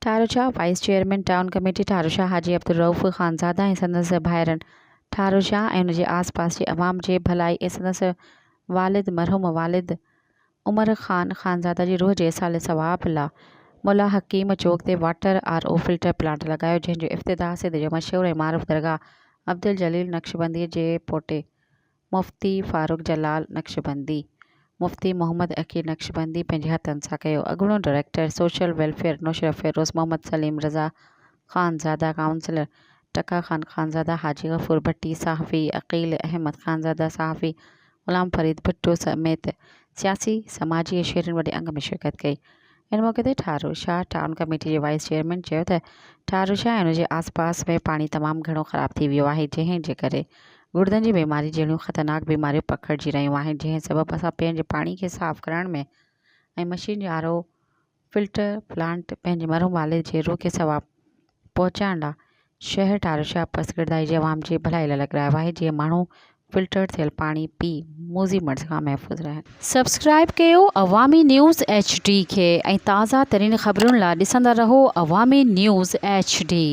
Tharushah, vice chairman town committee Tharushah Haji Abdul Rauf Khanzada ۽ سندس ڀائرن ٺاروشاه ۽ ان جي آس پاس جي عوام جي ڀلائي ۽ سندس والد مرحوم والد عمر خان خانزاده جي روح جي ايصال ثواب لا ملا حڪيم چوڪ تي water R O filter plant لڳايو جنهن جو افتتاح سنڌ جي مشهور ۽ معروف درگاهه عبدالجليل نقشبندي جي پوٽي مفتي فاروق جلال نقشبندي، مفتي محمد عقيل نقشبندي پنهنجي هٿن سان ڪيو. اڳوڻو director social welfare Naushahro Feroze Muhammad Saleem Raza Khanzada, councillor Tikka Khan Khanzada, Haji Ghafoor Bhatti, صحافي عقيل احمد خانزاده، صحافي غلام فريد ڀٽو سميت سياسي، سماجي ۽ شهرين وڏي انگ ۾ شرڪت ڪئي. ان موقعي تي ٺارو شاهه ٽائون ڪميٽي جي وائيس چيئرمين چيو ته ٺارو شاهه ۽ ان جي آس پاس ۾ پاڻي تمام گهڻو خراب ٿي ويو آهي جنهن جي ڪري گڙدن جي بيماري جهڙيون خطرناڪ بيماريون پکڙجي رهيون آهن جنهن سبب اسان پيئڻ جي پاڻي کي صاف ڪرڻ ۾ ۽ مشين جو آر او فلٽر پلانٽ پنهنجي مرحوم والد جي روح کي ثواب پهچائڻ لا شهر ٺاروشاه پسگردائي جي عوام جي ڀلائي لاء لڳرايو آهي جيئن ماڻهو فلٽر ٿيل پاڻي پي موذي مرض کان محفوظ رهن. سبسڪرائيب ڪيو عوامي نيوز ايڇ ڊي کي ۽ تازه ترين خبرن لا ڏسندا رهو عوامي نيوز ايڇ ڊي.